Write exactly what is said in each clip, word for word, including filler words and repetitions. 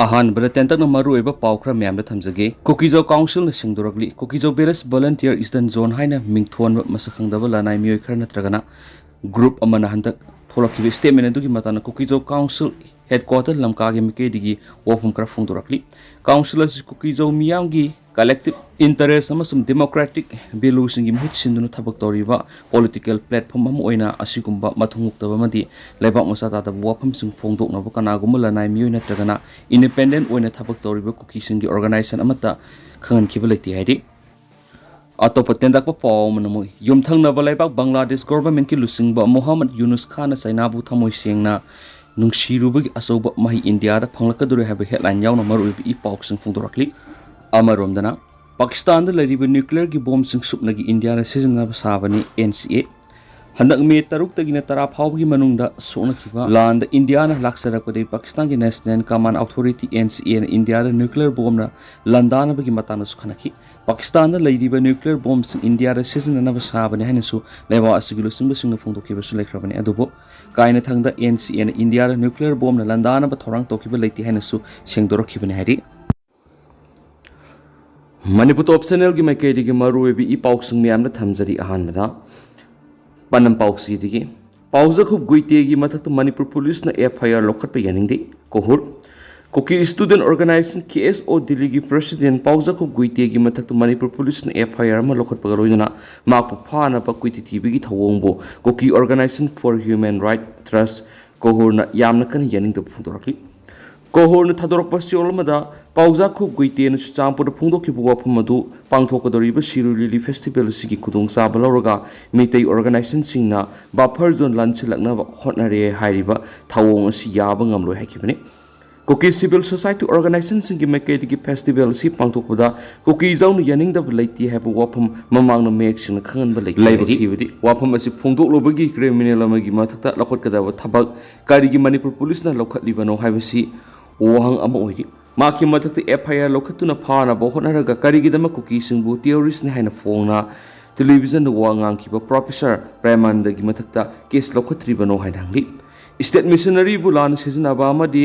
ꯑꯍꯥꯟꯕꯗ ꯇꯦꯟꯇꯛꯅ ꯃꯔꯨꯑꯣꯏꯕ ꯄꯥꯎ ꯈꯔ ꯃꯌꯥꯝꯗ ꯊꯝꯖꯒꯦ꯫ ꯀꯨꯀꯤꯖꯧ ꯀꯥꯎꯟꯁꯤꯜꯅ ꯁꯦꯡꯗꯣꯔꯛꯂꯤ꯫ ꯀꯨꯀꯤꯖꯧ ꯚꯤꯂꯦꯖ ꯚꯣꯂꯟꯇꯤꯌꯔ ꯏꯁꯇꯔꯟ ꯖꯣꯟ ꯍꯥꯏꯅ ꯃꯤꯡꯊꯣꯟꯕ ꯃꯁꯛ ꯈꯪꯗꯕ ꯂꯅꯥꯏ ꯃꯤꯑꯣꯏ ꯈꯔ ꯅꯠꯇ꯭ꯔꯒꯅ ꯒ꯭ꯔꯨꯞ ꯑꯃꯅ ꯍꯟꯗꯛ ꯊꯣꯛꯂꯛꯈꯤꯕ ꯁ꯭ꯇꯦꯠꯃꯦꯟ ꯑꯗꯨꯒꯤ ꯃꯇꯥꯡꯗ ꯀꯨꯀꯤꯖꯧ ꯀꯥꯎꯟꯁꯤꯜ ꯍꯦꯗꯀ꯭ꯋꯥꯇꯔ ꯂꯝꯀꯥꯒꯤ ꯃꯥꯏꯀꯩꯗꯒꯤ ꯋꯥꯐꯝ ꯈꯔ ꯐꯣꯡꯗꯣꯔꯛꯂꯤ꯫ ꯀꯥꯎꯟꯁꯤꯜ ꯑꯁꯤ ꯀꯨꯀꯤꯖꯧ ꯃꯤꯌꯥꯝꯒꯤ ꯀꯂꯦꯛꯇꯤꯚ ꯏꯟꯇꯔꯦꯁ ꯑꯃꯁꯨꯡ ꯗꯦꯃꯣꯀ꯭ꯔꯦꯇꯤꯛ ꯚꯦꯂꯨꯁꯤꯡꯒꯤ ꯃꯍꯨꯠ ꯁꯤꯟꯗꯨꯅ ꯊꯕꯛ ꯇꯧꯔꯤꯕ ꯄꯣꯂꯤꯇꯤꯀꯦꯜ ꯄ꯭ꯂꯦꯠꯐꯣꯔꯝ ꯑꯃ ꯑꯣꯏꯅ ꯑꯁꯤꯒꯨꯝꯕ ꯃꯊꯣꯡ ꯍꯨꯛꯇꯕ ꯑꯃꯗꯤ ꯂꯩꯕꯥꯛ ꯃꯆꯥ ꯇꯥꯗꯕ ꯋꯥꯐꯝꯁꯤꯡ ꯐꯣꯡꯗꯣꯛꯅꯕ ꯀꯅꯥꯒꯨꯝꯕ ꯂꯅꯥꯏ ꯃꯤꯑꯣꯏ ꯅꯠꯇ꯭ꯔꯒꯅ ꯏꯟꯗꯤꯄꯦꯟꯗꯦꯟ ꯑꯣꯏꯅ ꯊꯕꯛ ꯇꯧꯔꯤꯕ ꯀꯨꯀꯤꯁꯤꯡꯒꯤ ꯑꯣꯔꯒꯅꯥꯏꯖꯦꯁꯟ ꯑꯃꯠꯇ ꯈꯪꯍꯟꯈꯤꯕ ꯂꯩꯇꯦ ꯍꯥꯏꯔꯤ꯫ ꯑꯇꯣꯞꯄ ꯇꯦꯟꯗꯛꯄ ꯄꯥꯎ ꯑꯃꯅ ꯑꯃꯨꯛ ꯌꯨꯝꯊꯪꯅꯕ ꯂꯩꯕꯥꯛ ꯕꯪꯒ꯭ꯂꯥꯗꯦꯁ ꯒꯣꯚꯔꯟꯃꯦꯟꯠꯀꯤ ꯂꯨꯆꯤꯡꯕ ꯃꯣꯍꯝꯃꯗ ꯌꯨꯅꯨꯁ ꯈꯥꯟꯅ ꯆꯩꯅꯥꯕꯨ ꯊꯃꯣꯏ ꯁꯦꯡꯅ ꯅꯨꯡꯁꯤꯔꯨꯕꯒꯤ ꯑꯆꯧꯕ ꯃꯍꯩ ꯏꯟꯗꯤꯌꯥꯗ ꯐꯪꯂꯛꯀꯗꯧꯔꯦ ꯍꯥꯏꯕ ꯍꯦꯗꯂꯥꯏꯟ ꯌꯥꯎꯅ ꯃꯔꯨꯑꯣꯏꯕ ꯏ ꯄꯥꯎꯁꯤꯡ ꯐꯣꯡꯗꯣꯔꯛꯂꯤ꯫ ꯑꯃꯔꯣꯝꯗꯅ ꯄꯥꯀꯤꯁꯇꯥꯟꯗ ꯂꯩꯔꯤꯕ ꯅ꯭ꯌꯨꯀ꯭ꯂꯤꯌꯔꯒꯤ ꯕꯣꯝꯁꯤꯡ ꯁꯨꯞꯅꯒꯤ ꯏꯟꯗꯤꯌꯥꯗ ꯁꯤꯖꯤꯟꯅꯕ ꯁꯥꯕꯅꯤ ꯑꯦꯟ ꯁꯤ ꯑꯦ꯫ ꯍꯟꯗꯛ ꯃꯦ ꯇꯔꯨꯛꯇꯒꯤꯅ ꯇꯔꯥ ꯐꯥꯎꯕꯒꯤ ꯃꯅꯨꯡꯗ ꯁꯣꯛꯅꯈꯤꯕ ꯂꯥꯟꯗ ꯏꯟꯗꯤꯌꯥꯅ ꯂꯥꯛꯆꯔꯛꯄꯗꯒꯤ ꯄꯥꯀꯤꯁꯇꯥꯟꯒꯤ national command authority N C ꯑꯦꯅ ꯏꯟꯗꯤꯌꯥꯗ ꯅ꯭ꯌꯨꯀ꯭ꯂꯤꯌꯔ ꯕꯣꯝꯅ ꯂꯥꯟꯗꯥꯅꯕꯒꯤ ꯃꯇꯥꯡꯗꯁꯨ ꯈꯟꯅꯈꯤ꯫ ꯄꯥꯀꯤꯁꯇꯥꯟꯗ ꯂꯩꯔꯤꯕ ꯅ꯭ꯌꯨꯀ꯭ꯂꯤꯌꯔ ꯕꯣꯝꯁꯤꯡ ꯏꯟꯗꯤꯌꯥꯗ ꯁꯤꯖꯤꯟꯅꯅꯕ ꯁꯥꯕꯅꯤ ꯍꯥꯏꯅꯁꯨ ꯂꯩꯕꯥꯛ ꯑꯁꯤꯒꯤ ꯂꯨꯆꯤꯡꯕꯁꯤꯡꯅ ꯐꯣꯡꯗꯣꯛꯈꯤꯕꯁꯨ ꯂꯩꯈ꯭ꯔꯕꯅꯤ꯫ ꯑꯗꯨꯕꯨ ꯀꯥꯏꯅꯊꯪꯗ ꯑꯦꯟ ꯁꯤ ꯑꯦꯅ ꯏꯟꯗꯤꯌꯥꯗ ꯅ꯭ꯌꯨꯀ꯭ꯂꯤꯌꯔ ꯕꯣꯝꯅ ꯂꯥꯟꯗꯥꯅꯕ ꯊꯧꯔꯥꯡ ꯇꯧꯈꯤꯕ ꯂꯩꯇꯦ ꯍꯥꯏꯅꯁꯨ ꯁꯦꯡꯗꯣꯔꯛꯈꯤꯕꯅꯤ ꯍꯥꯏꯔꯤ꯫ ꯃꯅꯤꯄꯨꯔ ꯇꯣꯞ ꯆꯦꯅꯦꯜꯒꯤ ꯃꯥꯏꯀꯩꯗꯒꯤ ꯃꯔꯨꯑꯣꯏꯕ ꯏ ꯄꯥꯎꯁꯤꯡ ꯃꯌꯥꯝꯗ ꯊꯝꯖꯔꯤ꯫ ꯑꯍꯥꯟꯕꯗ ꯄꯥꯟꯗꯝ ꯄꯥꯎꯁꯤꯗꯒꯤ, ꯄꯥꯎꯖꯈꯨꯞ ꯒꯨꯏꯇꯦꯒꯤ ꯃꯊꯛꯇ ꯃꯅꯤꯄꯨꯔ ꯄꯨꯂꯤꯁꯅ ꯑꯦꯐ ꯑꯥꯏ ꯑꯥꯔ ꯂꯧꯈꯠꯄ ꯌꯥꯅꯤꯡꯗꯦ꯫ ꯀꯣꯍꯨꯔ, ꯀꯨꯀꯤ ꯁ꯭ꯇꯨꯗꯦꯟꯠ ꯑꯣꯔꯒꯅꯥꯏꯖꯦꯁꯟ ꯀꯦ ꯑꯦꯁ ꯑꯣ ꯗꯤꯜꯂꯤꯒꯤ ꯄ꯭ꯔꯦꯁꯤꯗꯦꯟꯠ ꯄꯥꯎꯖꯈꯨꯞ ꯒꯨꯏꯇꯦꯒꯤ ꯃꯊꯛꯇ ꯃꯅꯤꯄꯨꯔ ꯄꯨꯂꯤꯁꯅ ꯑꯦꯐ ꯑꯥꯏ ꯑꯥꯔ ꯑꯃ ꯂꯧꯈꯠꯄꯒ ꯂꯣꯏꯅꯅ ꯃꯍꯥꯛꯄꯨ ꯐꯥꯅꯕ ꯀꯣꯏꯊꯤ ꯊꯤꯕꯒꯤ ꯊꯧꯑꯣꯡꯕꯨ ꯀꯨꯀꯤ ꯑꯣꯔꯒꯅꯥꯏꯖꯦꯁꯟ ꯐꯣꯔ ꯍ꯭ꯌꯨꯃꯦꯟ ꯔꯥꯏꯠ ꯇ꯭ꯔꯁ, ꯀꯣꯍꯨꯔꯅ ꯌꯥꯝꯅ ꯀꯟꯅ ꯌꯥꯅꯤꯡꯗꯕ ꯐꯣꯡꯗꯣꯔꯛꯂꯤ꯫ ꯀꯣꯍꯨꯔꯅ ꯊꯥꯗꯣꯔꯛꯄ ꯆꯦꯔꯣꯜ ꯑꯃꯗ ꯄꯥꯎꯖꯥꯈꯨꯞ ꯒꯨꯏꯇꯦꯅ ꯆꯨꯔꯆꯥꯟꯄꯨꯔꯗ ꯐꯣꯡꯗꯣꯛꯈꯤꯕ ꯋꯥꯐꯝ ꯑꯗꯨ ꯄꯥꯡꯊꯣꯛꯀꯗꯧꯔꯤꯕ ꯁꯤꯔꯣꯏ ꯂꯤꯂꯤ ꯐꯦꯁꯇꯤꯚꯦꯜ ꯑꯁꯤꯒꯤ ꯈꯨꯗꯣꯡꯆꯥꯕ ꯂꯧꯔꯒ ꯃꯤꯇꯩ ꯑꯣꯔꯒꯅꯥꯏꯖꯦꯁꯟꯁꯤꯡꯅ ꯕꯐꯔ ꯖꯣꯟ ꯂꯥꯟꯁꯤꯜꯂꯛꯅꯕ ꯍꯣꯠꯅꯔꯦ ꯍꯥꯏꯔꯤꯕ ꯊꯧꯑꯣꯡ ꯑꯁꯤ ꯌꯥꯕ ꯉꯝꯂꯣꯏ ꯍꯥꯏꯈꯤꯕꯅꯤ꯫ ꯀꯨꯀꯤ ꯁꯤꯚꯤꯜ ꯁꯣꯁꯥꯏꯇꯤ ꯑꯣꯔꯒꯅꯥꯏꯖꯦꯁꯟꯁꯤꯡꯒꯤ ꯃꯥꯏꯀꯩꯗꯒꯤ ꯐꯦꯁꯇꯤꯚꯦꯜ ꯑꯁꯤ ꯄꯥꯡꯊꯣꯛꯄꯗ ꯀꯨꯀꯤꯖꯧꯅ ꯌꯥꯅꯤꯡꯗꯕ ꯂꯩꯇꯦ ꯍꯥꯏꯕ ꯋꯥꯐꯝ ꯃꯃꯥꯡꯗ ꯃꯌꯦꯛ ꯁꯦꯡꯅ ꯈꯪꯍꯟꯕ ꯂꯩꯈꯤ꯫ ꯂꯥꯏꯕꯛ ꯊꯤꯕꯗꯤ ꯋꯥꯐꯝ ꯑꯁꯤ ꯐꯣꯡꯗꯣꯛꯂꯨꯕꯒꯤ ꯀ꯭ꯔꯤꯃꯤꯅꯦꯜ ꯑꯃꯒꯤ ꯃꯊꯛꯇ ꯂꯧꯈꯠꯀꯗꯕ ꯊꯕꯛ ꯀꯔꯤꯒꯤ ꯃꯅꯤꯄꯨꯔ ꯄꯨꯂꯤꯁꯅ ꯂꯧꯈꯠꯂꯤꯕꯅꯣ ꯍꯥꯏꯕꯁꯤ ꯋꯥꯍꯪ ꯑꯃ ꯑꯣꯏꯔꯤ꯫ ꯃꯍꯥꯛꯀꯤ ꯃꯊꯛꯇ ꯑꯦꯐ ꯑꯥꯏ ꯑꯥꯔ ꯂꯧꯈꯠꯇꯨꯅ ꯐꯥꯅꯕ ꯍꯣꯠꯅꯔꯒ ꯀꯔꯤꯒꯤꯗꯃꯛ ꯀꯨꯀꯤꯁꯤꯡꯕꯨ ꯇꯦꯔꯣꯔꯤꯁꯅꯤ ꯍꯥꯏꯅ ꯐꯣꯡꯅ ꯇꯦꯂꯤꯚꯤꯖꯟꯗ ꯋꯥ ꯉꯥꯡꯈꯤꯕ ꯄ꯭ꯔꯣꯐꯦꯁꯔ ꯄ꯭ꯔꯦꯃꯥꯅꯟꯗꯒꯤ ꯃꯊꯛꯇ ꯀꯦꯁ ꯂꯧꯈꯠꯇ꯭ꯔꯤꯕꯅꯣ ꯍꯥꯏꯅ ꯍꯪꯂꯤ꯫ ꯁ꯭ꯇꯦꯠ ꯃꯤꯁꯅꯔꯤꯕꯨ ꯂꯥꯟꯅ ꯁꯤꯖꯤꯟꯅꯕ ꯑꯃꯗꯤ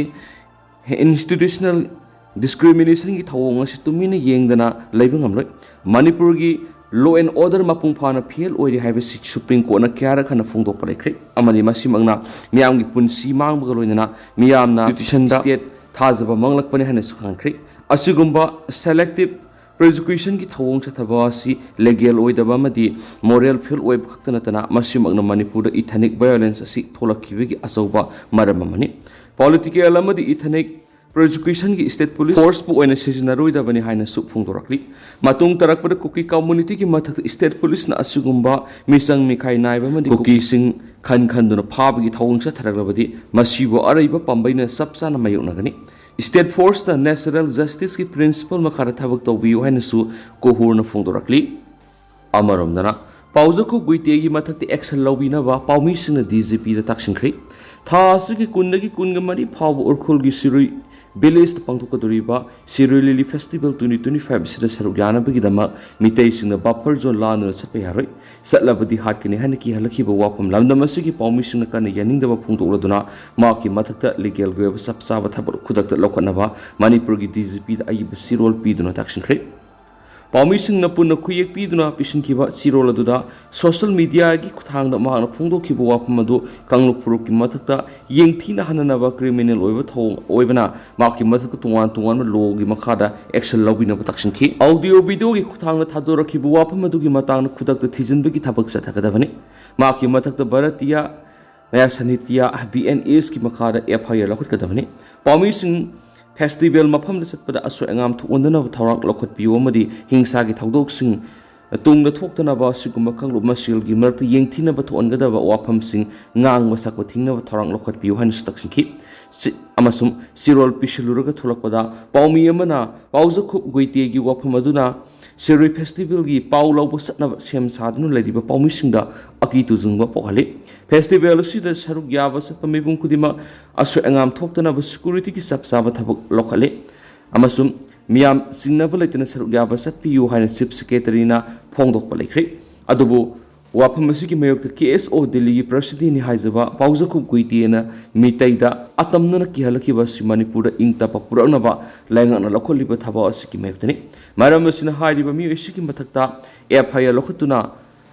Institutional discriminationꯒꯤ ꯊꯧꯑꯣꯡ ꯑꯁꯤ ꯇꯨꯃꯤꯟꯅ ꯌꯦꯡꯗꯅ ꯂꯩꯕ ꯉꯝꯂꯣꯏ꯫ ꯃꯅꯤꯄꯨꯔꯒꯤ law and order ꯃꯄꯨꯡ ꯐꯥꯅ ꯐꯦꯜ ꯑꯣꯏꯔꯤ ꯍꯥꯏꯕꯁꯤ ꯁꯨꯄ꯭ꯔꯤꯝ ꯀꯣꯔꯠꯅ ꯀꯌꯥꯔꯛ ꯍꯟꯅ ꯐꯣꯡꯗꯣꯛꯄ ꯂꯩꯈ꯭ꯔꯦ꯫ ꯑꯃꯗꯤ ꯃꯁꯤꯃꯛꯅ ꯃꯤꯌꯥꯝꯒꯤ ꯄꯨꯟꯁꯤ ꯃꯥꯡꯕꯒ ꯂꯣꯏꯅꯅ ꯃꯤꯌꯥꯝꯅ institutionꯗ state ꯊꯥꯖꯕ ꯃꯥꯡꯂꯛꯄꯅꯤ ꯍꯥꯏꯅꯁꯨ ꯈꯪꯈ꯭ꯔꯦ꯫ ꯑꯁꯤꯒꯨꯝꯕ selective prosecutionꯒꯤ ꯊꯧꯑꯣꯡ ꯆꯠꯊꯕ ꯑꯁꯤ legal ꯑꯣꯏꯗꯕ ꯑꯃꯗꯤ moral fail ꯑꯣꯏꯕ ꯈꯛꯇ ꯅꯠꯇꯅ ꯃꯁꯤꯃꯛꯅ ꯃꯅꯤꯄꯨꯔꯗ ethnic violence ꯑꯁꯤ ꯊꯣꯛꯂꯛꯈꯤꯕꯒꯤ ꯑꯆꯧꯕ ꯃꯔꯝ ꯑꯃꯅꯤ꯫ Political ꯑꯃꯗꯤ ethnic prosecutionꯒꯤ state police forceꯄꯨ ꯑꯣꯏꯅ ꯁꯤꯖꯤꯟꯅꯔꯣꯏꯗꯕꯅꯤ ꯍꯥꯏꯅꯁꯨ ꯐꯣꯡꯗꯣꯔꯛꯂꯤ꯫ ꯃꯇꯨꯡ ꯇꯥꯔꯛꯄꯗ ꯀꯨꯀꯤ communityꯒꯤ ꯃꯊꯛꯇ state policeꯅ ꯑꯁꯤꯒꯨꯝꯕ ꯃꯤꯆꯪ ꯃꯤꯈꯥꯏ ꯅꯥꯏꯕ ꯑꯃꯗꯤ ꯀꯨꯀꯤꯁꯤꯡ ꯈꯟ ꯈꯟꯗꯨꯅ ꯐꯥꯕꯒꯤ ꯊꯧꯑꯣꯡ ꯆꯠꯊꯔꯛꯂꯕꯗꯤ ꯃꯁꯤꯕꯨ ꯑꯔꯩꯕ ꯄꯥꯝꯕꯩꯅ ꯆꯞ ꯆꯥꯅ ꯃꯥꯌꯣꯛꯅꯒꯅꯤ꯫ State forceꯅ natural justiceꯀꯤ principle ꯃꯈꯥꯗ ꯊꯕꯛ ꯇꯧꯕꯤꯌꯨ ꯍꯥꯏꯅꯁꯨ ꯀꯣꯍꯨꯔꯅ ꯐꯣꯡꯗꯣꯔꯛꯂꯤ꯫ ꯑꯃꯔꯣꯝꯗꯅ ꯄꯥꯎꯖꯈꯣ ꯒꯨꯏꯇꯦꯒꯤ ꯃꯊꯛꯇ action ꯂꯧꯕꯤꯅꯕ ꯄꯥꯎꯃꯤꯁꯤꯡꯅ DGPꯗ ꯇꯥꯛꯁꯤꯟꯈ꯭ꯔꯦ꯫ ꯊꯥ ꯑꯁꯤꯒꯤ ꯀꯨꯟꯗꯒꯤ ꯀꯨꯟꯒ ꯃꯔꯤ ꯐꯥꯎꯕ ꯎꯔꯈꯨꯜꯒꯤ ꯁꯤꯔꯨꯏ villageꯇ ꯄꯥꯡꯊꯣꯛꯀꯗꯧꯔꯤꯕ ꯁꯤꯔꯨꯏ ꯂꯤꯂꯤ festival twenty twenty five ꯑꯁꯤꯗ ꯁꯔꯨꯛ ꯌꯥꯅꯕꯒꯤꯗꯃꯛ ꯃꯤꯇꯩꯁꯤꯡꯅ buffer zone ꯂꯥꯟꯗꯨꯅ ꯆꯠꯄ ꯌꯥꯔꯣꯏ꯫ ꯆꯠꯂꯕꯗꯤ ꯍꯥꯠꯀꯅꯤ ꯍꯥꯏꯅ ꯀꯤꯍꯜꯂꯛꯈꯤꯕ ꯋꯥꯐꯝ ꯂꯝꯗꯝ ꯑꯁꯤꯒꯤ ꯄꯥꯎꯃꯤꯁꯤꯡꯅ ꯀꯟꯅ ꯌꯥꯅꯤꯡꯗꯕ ꯐꯣꯡꯗꯣꯛꯂꯗꯨꯅ ꯃꯍꯥꯛꯀꯤ ꯃꯊꯛꯇ legalꯒꯤ ꯑꯣꯏꯕ ꯆꯞ ꯆꯥꯕ ꯊꯕꯛ ꯈꯨꯗꯛꯇ ꯂꯧꯈꯠꯅꯕ ꯃꯅꯤꯄꯨꯔꯒꯤ DGPꯗ ꯑꯏꯕ ꯆꯦꯔꯣꯜ ꯄꯤꯗꯨꯅ ꯇꯥꯛꯁꯤꯟꯈ꯭ꯔꯦ꯫ ꯄꯥꯎꯃꯤꯁꯤꯡꯅ ꯄꯨꯟꯅ ꯈꯨꯌꯦꯛ ꯄꯤꯗꯨꯅ ꯄꯤꯁꯤꯟꯈꯤꯕ ꯆꯦꯔꯣꯜ ꯑꯗꯨꯗ social mediaꯒꯤ ꯈꯨꯠꯊꯥꯡꯗ ꯃꯍꯥꯛꯅ ꯐꯣꯡꯗꯣꯛꯈꯤꯕ ꯋꯥꯐꯝ ꯑꯗꯨ ꯀꯥꯡꯂꯨꯞ ꯐꯨꯔꯨꯞꯀꯤ ꯃꯊꯛꯇ ꯌꯦꯡꯊꯤꯅ ꯍꯟꯅꯅꯕ criminal ꯑꯣꯏꯕ ꯊꯧꯑꯣꯡ ꯑꯣꯏꯕꯅ ꯃꯍꯥꯛꯀꯤ ꯃꯊꯛꯇ ꯇꯣꯉꯥꯟ ꯇꯣꯉꯥꯟꯕ lawꯒꯤ ꯃꯈꯥꯗ action ꯂꯧꯕꯤꯅꯕ ꯇꯥꯛꯁꯤꯟꯈꯤ꯫ Audio videoꯒꯤ ꯈꯨꯠꯊꯥꯡꯗ ꯊꯥꯗꯣꯔꯛꯈꯤꯕ ꯋꯥꯐꯝ ꯑꯗꯨꯒꯤ ꯃꯇꯥꯡꯗ ꯈꯨꯗꯛꯇ ꯊꯤꯖꯤꯟꯕꯒꯤ ꯊꯕꯛ ꯆꯠꯊꯒꯗꯕꯅꯤ꯫ ꯃꯍꯥꯛꯀꯤ ꯃꯊꯛꯇ ꯚꯥꯔꯇꯤꯌ ꯅ꯭ꯌꯥꯌ ꯁꯥꯍꯤꯇ꯭ꯌ, BNSꯀꯤ ꯃꯈꯥꯗ FIR ꯂꯧꯈꯠꯀꯗꯕꯅꯤ꯫ ꯄꯥꯎꯃꯤꯁꯤꯡ festival ꯃꯐꯝꯗ ꯆꯠꯄꯗ ꯑꯁꯣꯏ ꯑꯉꯥꯝ ꯊꯣꯛꯍꯟꯗꯅꯕ ꯊꯧꯔꯥꯡ ꯂꯧꯈꯠꯄꯤꯌꯨ ꯑꯃꯗꯤ ꯍꯤꯡꯁꯥꯒꯤ ꯊꯧꯗꯣꯛꯁꯤꯡ ꯇꯨꯡꯗ ꯊꯣꯛꯇꯅꯕ ꯑꯁꯤꯒꯨꯝꯕ ꯀꯥꯡꯂꯨꯞ ꯃꯁꯦꯜꯒꯤ ꯃꯔꯛꯇ ꯌꯦꯡꯊꯤꯅꯕ ꯊꯣꯛꯍꯟꯒꯗꯕ ꯋꯥꯐꯝꯁꯤꯡ ꯉꯥꯡꯕ ꯁꯛꯄ ꯊꯤꯡꯅꯕ ꯊꯧꯔꯥꯡ ꯂꯧꯈꯠꯄꯤꯌꯨ ꯍꯥꯏꯅꯁꯨ ꯇꯛꯁꯤꯟꯈꯤ꯫ ꯁꯤ-, ꯑꯃꯁꯨꯡ ꯆꯦꯔꯣꯜ ꯄꯤꯁꯤꯜꯂꯨꯔꯒ ꯊꯣꯛꯂꯛꯄꯗ ꯄꯥꯎꯃꯤ ꯑꯃꯅ ꯄꯥꯎꯖꯈꯨꯞ ꯒꯨꯏꯇꯦꯒꯤ ꯋꯥꯐꯝ ꯑꯗꯨꯅ ꯁꯤꯔꯨꯏ festivalꯒꯤ ꯄꯥꯎ ꯂꯧꯕ ꯆꯠꯅꯕ ꯁꯦꯝ ꯁꯥꯗꯨꯅ ꯂꯩꯔꯤꯕ ꯄꯥꯎꯃꯤꯁꯤꯡꯗ ꯑꯀꯤ ꯇꯨꯖꯨꯡꯕ ꯄꯣꯛꯍꯜꯂꯤ꯫ Festival ꯑꯁꯤꯗ ꯁꯔꯨꯛ ꯌꯥꯕ ꯆꯠꯄ ꯃꯤꯄꯨꯝ ꯈꯨꯗꯤꯡꯃꯛ ꯑꯁꯣꯏ ꯑꯉꯥꯝ ꯊꯣꯛꯇꯅꯕ securityꯒꯤ ꯆꯞ ꯆꯥꯕ ꯊꯕꯛ ꯂꯧꯈꯠꯂꯤ ꯑꯃꯁꯨꯡ ꯃꯤꯌꯥꯝ ꯆꯤꯡꯅꯕ ꯂꯩꯇꯅ ꯁꯔꯨꯛ ꯌꯥꯕ ꯆꯠꯄꯤꯌꯨ ꯍꯥꯏꯅ Chief Secretaryꯅ ꯐꯣꯡꯗꯣꯛꯄ ꯂꯩꯈ꯭ꯔꯦ꯫ ꯑꯗꯨꯕꯨ ꯋꯥꯐꯝ ꯑꯁꯤꯒꯤ ꯃꯥꯌꯣꯛꯇ ꯀꯦ ꯑꯦꯁ ꯑꯣ ꯗꯤꯜꯂꯤꯒꯤ ꯄ꯭ꯔꯁꯤꯗꯦꯟꯅꯤ ꯍꯥꯏꯖꯕ ꯄꯥꯎꯖꯈꯨꯞ ꯒꯨꯏꯇꯦꯅ ꯃꯤꯇꯩꯗ ꯑꯇꯝꯅꯅ ꯀꯤꯍꯜꯂꯛꯈꯤꯕ ꯑꯁꯤ ꯃꯅꯤꯄꯨꯔꯗ ꯏꯪ ꯇꯞꯄ ꯄꯨꯔꯛꯅꯕ ꯂꯩꯉꯥꯛꯅ ꯂꯧꯈꯠꯂꯤꯕ ꯊꯕꯛ ꯑꯁꯤꯒꯤ ꯃꯥꯌꯣꯛꯇꯅꯤ꯫ ꯃꯔꯝ ꯑꯁꯤꯅ ꯍꯥꯏꯔꯤꯕ ꯃꯤꯑꯣꯏ ꯑꯁꯤꯒꯤ ꯃꯊꯛꯇ ꯑꯦꯐ ꯑꯥꯏ ꯑꯥꯔ ꯂꯧꯈꯠꯇꯨꯅ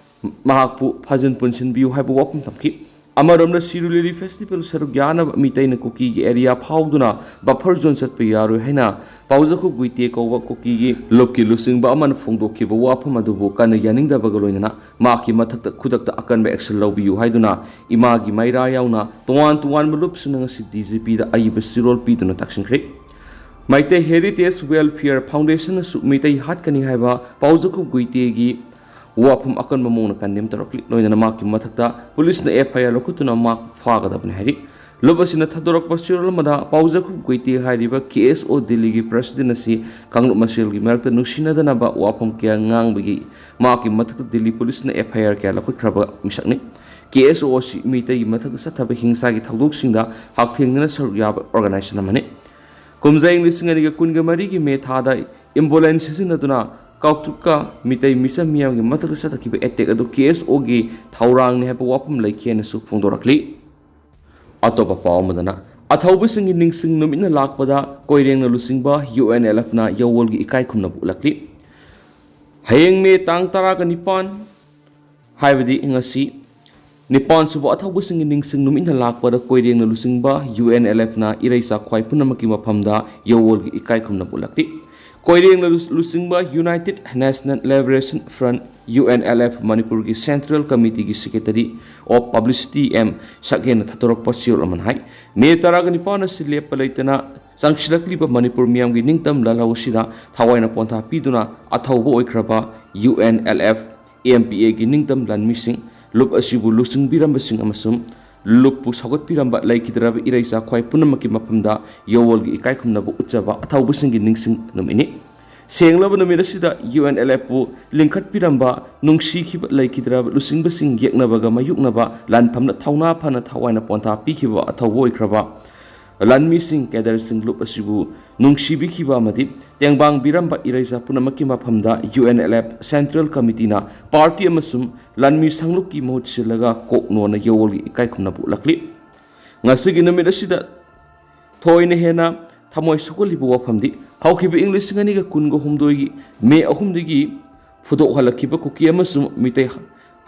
ꯃꯍꯥꯛꯄꯨ ꯐꯥꯖꯤꯟ ꯄꯨꯟꯁꯤꯟꯕꯤꯌꯨ ꯍꯥꯏꯕ ꯋꯥꯐꯝ ꯊꯝꯈꯤ꯫ ꯑꯃꯔꯣꯝꯗ ꯁꯤꯔꯣꯏ ꯂꯤꯂꯤ ꯐꯦꯁꯇꯤꯚꯦꯜ ꯁꯔꯨꯛ ꯌꯥꯅꯕ ꯃꯤꯇꯩꯅ ꯀꯨꯀꯤꯒꯤ ꯑꯦꯔꯤꯌꯥ ꯐꯥꯎꯗꯨꯅ ꯕꯐꯔ ꯖꯣꯟ ꯆꯠꯄ ꯌꯥꯔꯣꯏ ꯍꯥꯏꯅ ꯄꯥꯎꯖꯈꯨꯞ ꯒꯨꯏꯇꯦ ꯀꯧꯕ ꯀꯨꯀꯤꯒꯤ ꯂꯨꯞꯀꯤ ꯂꯨꯆꯤꯡꯕ ꯑꯃꯅ ꯐꯣꯡꯗꯣꯛꯈꯤꯕ ꯋꯥꯐꯝ ꯑꯗꯨꯕꯨ ꯀꯟꯅ ꯌꯥꯅꯤꯡꯗꯕꯒ ꯂꯣꯏꯅꯅ ꯃꯍꯥꯛꯀꯤ ꯃꯊꯛꯇ ꯈꯨꯗꯛꯇ ꯑꯀꯟꯕ ꯑꯦꯛꯁꯟ ꯂꯧꯕꯤꯌꯨ ꯍꯥꯏꯗꯨꯅ ꯏꯃꯥꯒꯤ ꯃꯩꯔꯥ ꯌꯥꯎꯅ ꯇꯣꯉꯥꯟ ꯇꯣꯉꯥꯟꯕ ꯂꯨꯞꯁꯤꯡꯅ ꯉꯁꯤ ꯗꯤ ꯖꯤ ꯄꯤꯗ ꯑꯏꯕ ꯆꯦꯔꯣꯜ ꯄꯤꯗꯨꯅ ꯇꯛꯁꯤꯟꯈ꯭ꯔꯦ꯫ ꯃꯩꯇꯩ ꯍꯦꯔꯤꯇꯦꯖ ꯋꯦꯜꯐꯤꯌꯔ ꯐꯥꯎꯟꯗꯦꯁꯟꯅꯁꯨ ꯃꯤꯇꯩ ꯍꯥꯠꯀꯅꯤ ꯍꯥꯏꯕ ꯄꯥꯎꯖꯈꯨꯞ ꯒꯨꯏꯇꯦꯒꯤ ꯋꯥꯐꯝ ꯑꯀꯟꯕ ꯃꯑꯣꯡꯗ ꯀꯟꯗꯦꯝ ꯇꯧꯔꯛꯂꯤ꯫ ꯂꯣꯏꯅꯅ ꯃꯍꯥꯛꯀꯤ ꯃꯊꯛꯇ ꯄꯨꯂꯤꯁꯅ ꯑꯦꯐ ꯑꯥꯏ ꯑꯥꯔ ꯂꯧꯈꯠꯇꯨꯅ ꯃꯍꯥꯛ ꯐꯥꯒꯗꯕꯅꯤ ꯍꯥꯏꯔꯤ꯫ ꯂꯨꯞ ꯑꯁꯤꯅ ꯊꯥꯗꯣꯔꯛꯄ ꯆꯦꯔꯣꯜ ꯑꯃꯗ ꯄꯥꯎꯖꯈꯨꯞ ꯒꯨꯏꯇꯦ ꯍꯥꯏꯔꯤꯕ ꯀꯦ ꯑꯦꯁ ꯑꯣ ꯗꯤꯜꯂꯤꯒꯤ ꯄ꯭ꯔꯁꯤꯗꯦꯟ ꯑꯁꯤ ꯀꯥꯡꯂꯨꯞ ꯃꯁꯦꯜꯒꯤ ꯃꯔꯛꯇ ꯅꯨꯡꯁꯤꯅꯗꯅꯕ ꯋꯥꯐꯝ ꯀꯌꯥ ꯉꯥꯡꯕꯒꯤ ꯃꯍꯥꯛꯀꯤ ꯃꯊꯛꯇ ꯗꯤꯜꯂꯤ ꯄꯨꯂꯤꯁꯅ ꯑꯦꯐ ꯑꯥꯏ ꯑꯥꯔ ꯀꯌꯥ ꯂꯧꯈꯠꯈ꯭ꯔꯕ ꯃꯤꯁꯛꯅꯤ꯫ ꯀꯦ ꯑꯦꯁ ꯑꯣ ꯑꯁꯤ ꯃꯤꯇꯩꯒꯤ ꯃꯊꯛꯇ ꯆꯠꯊꯕ ꯍꯤꯡꯁꯥꯒꯤ ꯊꯧꯗꯣꯛꯁꯤꯡꯗ ꯍꯛꯊꯦꯡꯅꯅ ꯁꯔꯨꯛ ꯌꯥꯕ ꯑꯣꯔꯒꯅꯥꯏꯖꯦꯁꯟ ꯑꯃꯅꯤ꯫ ꯀꯨꯝꯖꯥ ꯏꯪ ꯂꯤꯁꯤꯡ ꯑꯅꯤꯒ ꯀꯨꯟꯒ ꯃꯔꯤꯒꯤ ꯃꯦ ꯊꯥꯗ ꯏꯝꯕꯣꯂꯦꯟꯁ ꯁꯤꯖꯤꯟꯅꯗꯨꯅ ꯀꯥꯎꯇ꯭ꯔꯨꯛꯀ ꯃꯤꯇꯩ ꯃꯤꯆꯝ ꯃꯤꯌꯥꯝꯒꯤ ꯃꯊꯛꯇ ꯆꯠꯊꯈꯤꯕ ꯑꯦꯇꯦꯛ ꯑꯗꯨ ꯀꯦ ꯑꯦꯁ ꯑꯣꯒꯤ ꯊꯧꯔꯥꯡꯅꯤ ꯍꯥꯏꯕ ꯋꯥꯐꯝ ꯂꯩꯈꯤ ꯍꯥꯏꯅꯁꯨ ꯐꯣꯡꯗꯣꯔꯛꯂꯤ꯫ ꯑꯇꯣꯞꯄ ꯄꯥꯎ ꯑꯃꯗꯅ, ꯑꯊꯧꯕꯁꯤꯡꯒꯤ ꯅꯤꯡꯁꯤꯡ ꯅꯨꯃꯤꯠꯅ ꯂꯥꯛꯄꯗ ꯀꯣꯏꯔꯦꯡꯅ ꯂꯨꯆꯤꯡꯕ ꯌꯨ ꯑꯦꯟ ꯑꯦꯜ ꯑꯦꯐꯅ ꯌꯥꯋꯣꯜꯒꯤ ꯏꯀꯥꯏ ꯈꯨꯝꯅꯕ ꯎꯠꯂꯛꯂꯤ꯫ ꯍꯌꯦꯡ ꯃꯦ ꯇꯥꯡ ꯇꯔꯥꯒ ꯅꯤꯄꯥꯟ, ꯍꯥꯏꯕꯗꯤ ꯉꯁꯤ, ꯅꯤꯄꯥꯟ ꯁꯨꯕ ꯑꯊꯧꯕꯁꯤꯡꯒꯤ ꯅꯤꯡꯁꯤꯡ ꯅꯨꯃꯤꯠꯅ ꯂꯥꯛꯄꯗ ꯀꯣꯏꯔꯦꯡꯅ ꯂꯨꯆꯤꯡꯕ ꯌꯨ ꯑꯦꯟ ꯑꯦꯜ ꯑꯦꯐꯅ ꯏꯔꯩꯆꯥ ꯈ꯭ꯋꯥꯏ ꯄꯨꯝꯅꯃꯛꯀꯤ ꯃꯐꯝꯗ ꯌꯥꯋꯣꯜꯒꯤ ꯏꯀꯥꯏ ꯈꯨꯝꯅꯕ ꯎꯠꯂꯛꯂꯤ꯫ ꯀꯣꯏꯔꯦꯡꯅ ꯂꯨ-, ꯂꯨꯆꯤꯡꯕ united national liberation front, U N L F, ꯃꯅꯤꯄꯨꯔꯒꯤ ꯁꯦꯟꯇ꯭ꯔꯦꯜ ꯀꯃꯤꯇꯤꯒꯤ ꯁꯦꯀ꯭ꯔꯦꯇꯔꯤ ꯑꯣꯐ ꯄꯕ꯭ꯂꯤꯁꯤꯇꯤ ꯑꯦꯝ ꯁꯛꯍꯦꯟꯅ ꯊꯥꯗꯣꯔꯛꯄ ꯆꯦꯔꯣꯜ ꯑꯃꯅ ꯍꯥꯏ, ꯃꯦ ꯇꯔꯥꯒ ꯅꯤꯄꯥꯟ ꯑꯁꯤ ꯂꯦꯞꯄ ꯂꯩꯇꯅ ꯆꯪꯁꯤꯜꯂꯛꯂꯤꯕ ꯃꯅꯤꯄꯨꯔ ꯃꯤꯌꯥꯝꯒꯤ ꯅꯤꯡꯇꯝ ꯂꯥꯜꯍꯧ ꯑꯁꯤꯗ ꯊꯋꯥꯏꯅ ꯄꯣꯟꯊꯥ ꯄꯤꯗꯨꯅ ꯑꯊꯧꯕ ꯑꯣꯏꯈ꯭ꯔꯕ U N L F, M P ꯑꯦꯒꯤ ꯅꯤꯡꯇꯝ ꯂꯥꯟꯃꯤꯁꯤꯡ, ꯂꯨꯞ ꯑꯁꯤꯕꯨ ꯂꯨꯆꯤꯡꯕꯤꯔꯝꯕꯁꯤꯡ ꯑꯃꯁꯨꯡ ꯂꯨꯞꯄꯨ ꯁꯧꯒꯠꯄꯤꯔꯝꯕ ꯂꯩꯈꯤꯗ꯭ꯔꯕ ꯏꯔꯩꯆꯥ ꯈ꯭ꯋꯥꯏ ꯄꯨꯝꯅꯃꯛꯀꯤ ꯃꯐꯝꯗ ꯌꯥꯋꯣꯜꯒꯤ ꯏꯀꯥꯏ ꯈꯨꯝꯅꯕ ꯎꯠꯆꯕ ꯑꯊꯧꯕꯁꯤꯡꯒꯤ ꯅꯤꯡꯁꯤꯡ ꯅꯨꯃꯤꯠꯅꯤ꯫ ꯁꯦꯡꯂꯕ ꯅꯨꯃꯤꯠ ꯑꯁꯤꯗ ꯌꯨ ꯑꯦꯟ ꯑꯦꯜ ꯑꯦꯐꯄꯨ ꯂꯤꯡꯈꯠꯄꯤꯔꯝꯕ, ꯅꯨꯡꯁꯤꯈꯤꯕ ꯂꯩꯈꯤꯗ꯭ꯔꯕ ꯂꯨꯆꯤꯡꯕꯁꯤꯡ ꯌꯦꯛꯅꯕꯒ ꯃꯥꯌꯣꯛꯅꯕ ꯂꯥꯟꯐꯝꯗ ꯊꯧꯅꯥ ꯐꯅ ꯊꯋꯥꯏꯅ ꯄꯣꯟꯊꯥ ꯄꯤꯈꯤꯕ ꯑꯊꯧꯕ ꯑꯣꯏꯈ꯭ꯔꯕ ꯂꯥꯟꯃꯤꯁꯤꯡ, ꯀꯦꯗꯔꯁꯤꯡ, ꯂꯨꯞ ꯑꯁꯤꯕꯨ ꯅꯨꯡꯁꯤꯕꯤꯈꯤꯕ ꯑꯃꯗꯤ ꯇꯦꯡꯕꯥꯡꯕꯤꯔꯝꯕ ꯏꯔꯩꯆꯥ ꯄꯨꯝꯅꯃꯛꯀꯤ ꯃꯐꯝꯗ U N L F central ꯀꯃꯤꯇꯤꯅ ꯄꯥꯔꯇꯤ ꯑꯃꯁꯨꯡ ꯂꯥꯟꯃꯤ ꯁꯪꯂꯨꯞꯀꯤ ꯃꯍꯨꯠ ꯁꯤꯜꯂꯒ ꯀꯣꯛ ꯅꯣꯟꯅ ꯌꯣꯜꯒꯤ ꯏꯀꯥꯏ ꯈꯨꯝꯅꯕ ꯎꯠꯂꯛꯂꯤ꯫ ꯉꯁꯤꯒꯤ ꯅꯨꯃꯤꯠ ꯑꯁꯤꯗ ꯊꯣꯏꯅ ꯍꯦꯟꯅ ꯊꯃꯣꯏ ꯁꯣꯛꯍꯜꯂꯤꯕ ꯋꯥꯐꯝꯗꯤ, ꯍꯧꯈꯤꯕ ꯏꯪ ꯂꯤꯁꯤꯡ ꯑꯅꯤꯒ ꯀꯨꯟꯒ ꯍꯨꯝꯗꯣꯏꯒꯤ ꯃꯦ ꯑꯍꯨꯝꯗꯒꯤ ꯐꯨꯗꯣꯛꯍꯜꯂꯛꯈꯤꯕ ꯀꯨꯀꯤ ꯑꯃꯁꯨꯡ ꯃꯤꯇꯩ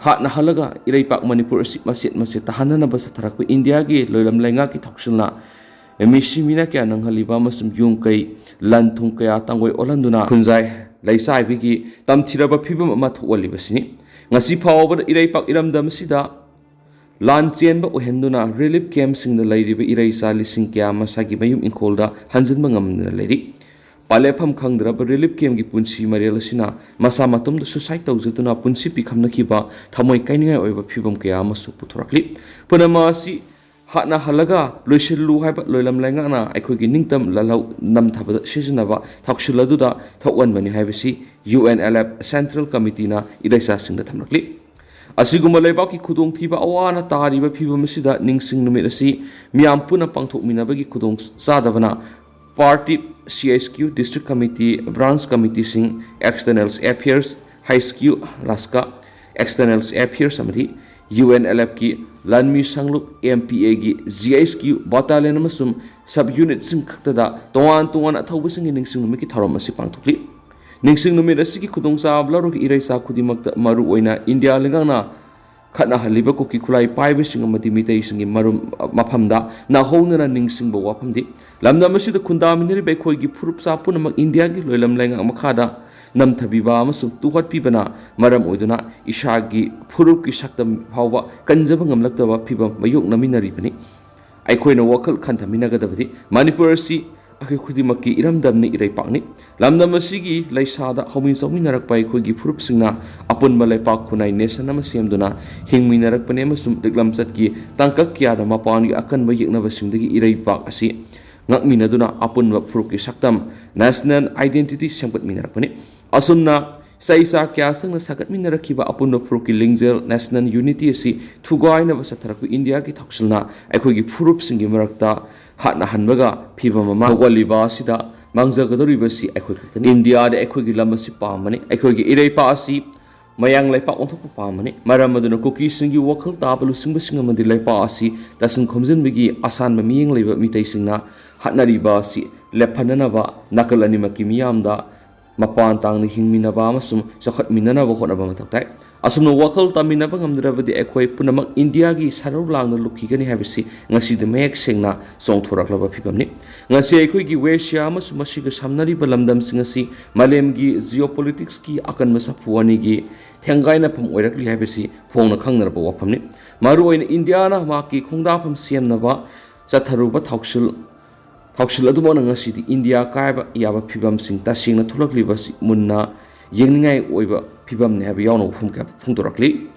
ꯍꯥꯠꯅꯍꯜꯂꯒ ꯏꯔꯩꯄꯥꯛ ꯃꯅꯤꯄꯨꯔ ꯑꯁꯤ ꯃꯆꯦꯠ ꯃꯆꯦꯠ ꯇꯥꯍꯟꯅꯅꯕ ꯆꯠꯊꯔꯛꯄ ꯏꯟꯗꯤꯌꯥꯒꯤ ꯂꯣꯏꯂꯝ ꯂꯩꯉꯥꯛꯀꯤ ꯊꯧꯁꯤꯜꯅ ꯃꯤꯁꯤ ꯃꯤꯅ ꯀꯌꯥ ꯅꯪꯍꯜꯂꯤꯕ ꯑꯃꯁꯨꯡ ꯌꯨꯝ ꯀꯩ, ꯂꯟ ꯊꯨꯝ ꯀꯌꯥ ꯇꯥꯡꯒꯣꯏ ꯑꯣꯜꯍꯟꯗꯨꯅ ꯈꯨꯟꯖꯥꯏ ꯂꯩꯆꯥꯏꯕꯤꯒꯤ ꯇꯝꯊꯤꯔꯕ ꯐꯤꯕꯝ ꯑꯃ ꯊꯣꯛꯍꯜꯂꯤꯕꯁꯤꯅꯤ꯫ ꯉꯁꯤ ꯐꯥꯎꯕꯗ ꯏꯔꯩꯄꯥꯛ ꯏꯔꯝꯗꯝ ꯑꯁꯤꯗ ꯂꯥꯟ ꯆꯦꯟꯕ ꯑꯣꯏꯍꯟꯗꯨꯅ ꯔꯤꯂꯤꯐ ꯀꯦꯝꯞꯁꯤꯡꯗ ꯂꯩꯔꯤꯕ ꯏꯔꯩꯆꯥ ꯂꯤꯁꯤꯡ ꯀꯌꯥ ꯃꯁꯥꯒꯤ ꯃꯌꯨꯝ ꯏꯪꯈꯣꯜꯗ ꯍꯟꯖꯤꯟꯕ ꯉꯝꯗꯅ ꯂꯩꯔꯤ꯫ ꯄꯥꯂꯦꯞꯐꯝ ꯈꯪꯗ꯭ꯔꯕ ꯔꯤꯂꯤꯐ ꯀꯦꯝꯞꯀꯤ ꯄꯨꯟꯁꯤ ꯃꯔꯦꯜ ꯑꯁꯤꯅ ꯃꯁꯥ ꯃꯇꯣꯝꯗ ꯁꯨꯁꯥꯏꯠ ꯇꯧꯖꯗꯨꯅ ꯄꯨꯟꯁꯤ ꯄꯤꯈꯝꯅꯈꯤꯕ ꯊꯃꯣꯏ ꯀꯥꯏꯅꯤꯡꯉꯥꯏ ꯑꯣꯏꯕ ꯐꯤꯕꯝ ꯀꯌꯥ ꯑꯃꯁꯨ ꯄꯨꯊꯣꯔꯛꯂꯤ꯫ ꯄꯨꯝꯅꯃꯛ ꯑꯁꯤ ꯍꯥꯠꯅꯍꯜꯂꯒ ꯂꯣꯏꯁꯤꯜꯂꯨ ꯍꯥꯏꯕ ꯂꯣꯏꯂꯝ ꯂꯩꯉꯥꯛꯅ ꯑꯩꯈꯣꯏꯒꯤ ꯅꯤꯡꯇꯝ ꯂꯥꯜꯍꯧ ꯅꯝꯊꯕꯗ ꯁꯤꯖꯤꯟꯅꯕ ꯊꯧꯁꯤꯜ ꯑꯗꯨꯗ ꯊꯣꯛꯍꯟꯕꯅꯤ ꯍꯥꯏꯕꯁꯤ U N L F central ꯀꯃꯤꯇꯤꯅ ꯏꯔꯩꯆꯥꯁꯤꯡꯗ ꯊꯝꯂꯛꯂꯤ꯫ ꯑꯁꯤꯒꯨꯝꯕ ꯂꯩꯕꯥꯛꯀꯤ ꯈꯨꯗꯣꯡꯊꯤꯕ ꯑꯋꯥꯅ ꯇꯥꯔꯤꯕ ꯐꯤꯕꯝ ꯑꯁꯤꯗ ꯅꯤꯡꯁꯤꯡ ꯅꯨꯃꯤꯠ ꯑꯁꯤ ꯃꯤꯌꯥꯝ ꯄꯨꯟꯅ ꯄꯥꯡꯊꯣꯛꯃꯤꯟꯅꯕꯒꯤ ꯈꯨꯗꯣꯡ ꯆꯥꯗꯕꯅ party, C H Q, district committee, branch ꯀꯃꯤꯇꯤꯁꯤꯡ, ꯑꯦꯛꯁꯇꯔꯅꯦꯜ ꯑꯦꯐꯤꯌꯔꯁ, ꯍꯩꯆ ꯀ꯭ꯌꯨ, ꯔꯥꯁꯀꯥ, ꯑꯦꯛꯁꯇꯔꯅꯦꯜ ꯑꯦꯐꯤꯌꯔꯁ ꯑꯃꯗꯤ ꯌꯨ ꯑꯦꯟ ꯑꯦꯜ ꯑꯦꯐꯀꯤ ꯂꯥꯟꯃꯤ ꯁꯪꯂꯨꯞ, ꯑꯦꯝ ꯄꯤ ꯑꯦꯒꯤ ꯖꯤ ꯑꯩꯆ ꯀ꯭ꯌꯨ ꯕꯥꯇꯥꯂꯤꯌꯟ ꯑꯃꯁꯨꯡ ꯁꯕ ꯌꯨꯅꯤꯠꯁꯤꯡ ꯈꯛꯇꯗ ꯇꯣꯉꯥꯟ ꯇꯣꯉꯥꯟꯅ ꯑꯊꯧꯕꯁꯤꯡꯒꯤ ꯅꯤꯡꯁꯤꯡ ꯅꯨꯃꯤꯠꯀꯤ ꯊꯧꯔꯝ ꯑꯁꯤ ꯄꯥꯡꯊꯣꯛꯂꯤ꯫ ꯅꯤꯡꯁꯤꯡ ꯅꯨꯃꯤꯠ ꯑꯁꯤꯒꯤ ꯈꯨꯗꯣꯡꯆꯥꯕ ꯂꯧꯔꯒ ꯏꯔꯩꯆꯥ ꯈꯨꯗꯤꯡꯃꯛꯇ, ꯃꯔꯨꯑꯣꯏꯅ ꯏꯟꯗꯤꯌꯥ ꯂꯩꯉꯥꯛꯅ ꯈꯠꯅꯍꯜꯂꯤꯕ ꯀꯨꯀꯤ ꯈꯨꯠꯂꯥꯏ ꯄꯥꯏꯕꯁꯤꯡ ꯑꯃꯗꯤ ꯃꯤꯇꯩꯁꯤꯡꯒꯤ ꯃꯔꯨꯝ ꯃꯐꯝꯗ ꯅꯥꯍꯧꯅꯅ ꯅꯤꯡꯁꯤꯡꯕ ꯋꯥꯐꯝꯗꯤ, ꯂꯝꯗꯝ ꯑꯁꯤꯗ ꯈꯨꯟꯗꯥꯃꯤꯟꯅꯔꯤꯕ ꯑꯩꯈꯣꯏꯒꯤ ꯐꯨꯔꯨꯞꯆꯥ ꯄꯨꯝꯅꯃꯛ ꯏꯟꯗꯤꯌꯥꯒꯤ ꯂꯣꯏꯂꯝ ꯂꯩꯉꯥꯛ ꯃꯈꯥꯗ ꯅꯝꯊꯕꯤꯕ ꯑꯃꯁꯨꯡ ꯇꯨꯍꯠꯄꯤꯕꯅ ꯃꯔꯝ ꯑꯣꯏꯗꯨꯅ ꯏꯁꯥꯒꯤ ꯐꯨꯔꯨꯞꯀꯤ ꯁꯛꯇꯝ ꯐꯥꯎꯕ ꯀꯟꯖꯕ ꯉꯝꯂꯛꯇꯕ ꯐꯤꯚꯝ ꯃꯥꯌꯣꯛꯅꯃꯤꯟꯅꯔꯤꯕꯅꯤ꯫ ꯑꯩꯈꯣꯏꯅ ꯋꯥꯈꯜ ꯈꯟꯊꯃꯤꯟꯅꯒꯗꯕꯗꯤ ꯃꯅꯤꯄꯨꯔ ꯑꯁꯤ ꯑꯩꯈꯣꯏ ꯈꯨꯗꯤꯡꯃꯛꯀꯤ ꯏꯔꯝꯗꯝꯅꯤ, ꯏꯔꯩꯄꯥꯛꯅꯤ꯫ ꯂꯝꯗꯝ ꯑꯁꯤꯒꯤ ꯂꯩꯁꯥꯗ ꯍꯧꯃꯤꯟ ꯆꯥꯎꯃꯤꯟꯅꯔꯛꯄ ꯑꯩꯈꯣꯏꯒꯤ ꯐꯨꯔꯨꯞꯁꯤꯡꯅ ꯑꯄꯨꯟꯕ ꯂꯩꯄꯥꯛ ꯈꯨꯟꯅꯥꯏ ꯅꯦꯁꯟ ꯑꯃ ꯁꯦꯝꯗꯨꯅ ꯍꯤꯡꯃꯤꯟꯅꯔꯛꯄꯅꯤ ꯑꯃꯁꯨꯡ ꯂꯤꯛꯂꯝꯆꯠꯀꯤ ꯇꯥꯡꯀꯛ ꯀꯌꯥꯗ ꯃꯄꯥꯟꯒꯤ ꯑꯀꯟꯕ ꯌꯦꯛꯅꯕꯁꯤꯡꯗꯒꯤ ꯏꯔꯩꯄꯥꯛ ꯑꯁꯤ ꯉꯥꯛꯃꯤꯟꯅꯗꯨꯅ ꯑꯄꯨꯟꯕ ꯐꯨꯔꯨꯞꯀꯤ ꯁꯛꯇꯝ, ꯅꯦꯁꯅꯦꯜ ꯑꯥꯏꯗꯦꯟꯇꯤꯇꯤ ꯁꯦꯝꯒꯠꯃꯤꯟꯅꯔꯛꯄꯅꯤ꯫ ꯑꯁꯨꯝꯅ ꯆꯍꯤ ꯆꯥ ꯀꯌꯥ ꯆꯪꯅ ꯁꯥꯒꯠꯃꯤꯟꯅꯔꯛꯈꯤꯕ ꯑꯄꯨꯟꯕ ꯐꯨꯔꯨꯞꯀꯤ ꯂꯤꯡꯖꯦꯜ, ꯅꯦꯁꯅꯦꯜ ꯌꯨꯅꯤꯇꯤ ꯑꯁꯤ ꯊꯨꯒꯥꯏꯅꯕ ꯆꯠꯊꯔꯛꯄ ꯏꯟꯗꯤꯌꯥꯒꯤ ꯊꯧꯁꯤꯜꯅ ꯑꯩꯈꯣꯏꯒꯤ ꯐꯨꯔꯨꯞꯁꯤꯡꯒꯤ ꯃꯔꯛꯇ ꯍꯥꯠꯅꯍꯟꯕꯒ ꯐꯤꯕꯝ ꯑꯃ ꯊꯣꯛꯍꯜꯂꯤꯕ ꯑꯁꯤꯗ ꯃꯥꯡꯖꯒꯗꯧꯔꯤꯕꯁꯤ ꯑꯩꯈꯣꯏ ꯈꯛꯇꯅꯤ꯫ ꯏꯟꯗꯤꯌꯥꯗ ꯑꯩꯈꯣꯏꯒꯤ ꯂꯝ ꯑꯁꯤ ꯄꯥꯝꯕꯅꯤ, ꯑꯩꯈꯣꯏꯒꯤ ꯏꯔꯩꯄꯥꯛ ꯑꯁꯤ ꯃꯌꯥꯡ ꯂꯩꯄꯥꯛ ꯑꯣꯟꯊꯣꯛꯄ ꯄꯥꯝꯕꯅꯤ꯫ ꯃꯔꯝ ꯑꯗꯨꯅ ꯀꯨꯀꯤꯁꯤꯡꯒꯤ ꯋꯥꯈꯜ ꯇꯥꯕ ꯂꯨꯆꯤꯡꯕꯁꯤꯡ ꯑꯃꯗꯤ ꯂꯩꯄꯥꯛ ꯑꯁꯤ ꯇꯥꯁꯤꯟ ꯈꯣꯝꯖꯤꯟꯕꯒꯤ ꯑꯁꯥꯟꯕ ꯃꯤꯠꯌꯦꯡ ꯂꯩꯕ ꯃꯤꯇꯩꯁꯤꯡꯅ ꯍꯥꯠꯅꯔꯤꯕ ꯑꯁꯤ ꯂꯦꯞꯍꯟꯅꯅꯕ ꯅꯥꯀꯜ ꯑꯅꯤꯃꯛꯀꯤ ꯃꯤꯌꯥꯝꯗ ꯃꯄꯥꯟ ꯇꯥꯡꯅ ꯍꯤꯡꯃꯤꯟꯅꯕ ꯑꯃꯁꯨꯡ ꯆꯥꯎꯈꯠꯃꯤꯟꯅꯅꯕ ꯍꯣꯠꯅꯕ ꯃꯊꯧ ꯇꯥꯏ꯫ ꯑꯁꯨꯝꯅ ꯋꯥꯈꯜ ꯇꯥꯃꯤꯟꯅꯕ ꯉꯝꯗ꯭ꯔꯕꯗꯤ ꯑꯩꯈꯣꯏ ꯄꯨꯝꯅꯃꯛ ꯏꯟꯗꯤꯌꯥꯒꯤ ꯁꯔꯧ ꯂꯥꯡꯅ ꯂꯨꯞꯈꯤꯒꯅꯤ ꯍꯥꯏꯕꯁꯤ ꯉꯁꯤꯗꯤ ꯃꯌꯦꯛ ꯁꯦꯡꯅ ꯆꯣꯡꯊꯣꯔꯛꯂꯕ ꯐꯤꯕꯝꯅꯤ꯫ ꯉꯁꯤ ꯑꯩꯈꯣꯏꯒꯤ ꯋꯦꯁꯤꯌꯥ ꯑꯃꯁꯨꯡ ꯃꯁꯤꯒ ꯁꯝꯅꯔꯤꯕ ꯂꯝꯗꯝꯁꯤꯡ ꯑꯁꯤ ꯃꯥꯂꯦꯝꯒꯤ geopolitics ꯀꯤ ꯑꯀꯟꯕ ꯁꯥꯐꯨ ꯑꯅꯤꯒꯤ ꯊꯦꯡꯒꯥꯏꯅꯐꯝ ꯑꯣꯏꯔꯛꯂꯤ ꯍꯥꯏꯕꯁꯤ ꯐꯣꯡꯅ ꯈꯪꯅꯔꯕ ꯋꯥꯐꯝꯅꯤ꯫ ꯃꯔꯨꯑꯣꯏꯅ ꯏꯟꯗꯤꯌꯥꯅ ꯃꯍꯥꯛꯀꯤ ꯈꯣꯡꯗꯥꯐꯝ ꯁꯦꯝꯅꯕ ꯆꯠꯊꯔꯨꯕ ꯊꯧꯁꯤꯜ ꯊꯧꯁꯤꯜ ꯑꯗꯨꯃꯛꯅ ꯉꯁꯤꯗꯤ ꯏꯟꯗꯤꯌꯥ ꯀꯥꯏꯕ ꯌꯥꯕ ꯐꯤꯕꯝꯁꯤꯡ ꯇꯁꯦꯡꯅ ꯊꯣꯛꯂꯛꯂꯤꯕꯁꯤ ꯃꯨꯟꯅ ꯌꯦꯡꯅꯤꯡꯉꯥꯏ ꯑꯣꯏꯕ ꯐꯤꯕꯝꯅꯤ ꯍꯥꯏꯕ ꯌꯥꯎꯅ ꯋꯥꯐꯝ ꯀꯌꯥ ꯐꯣꯡꯗꯣꯔꯛꯂꯤ꯫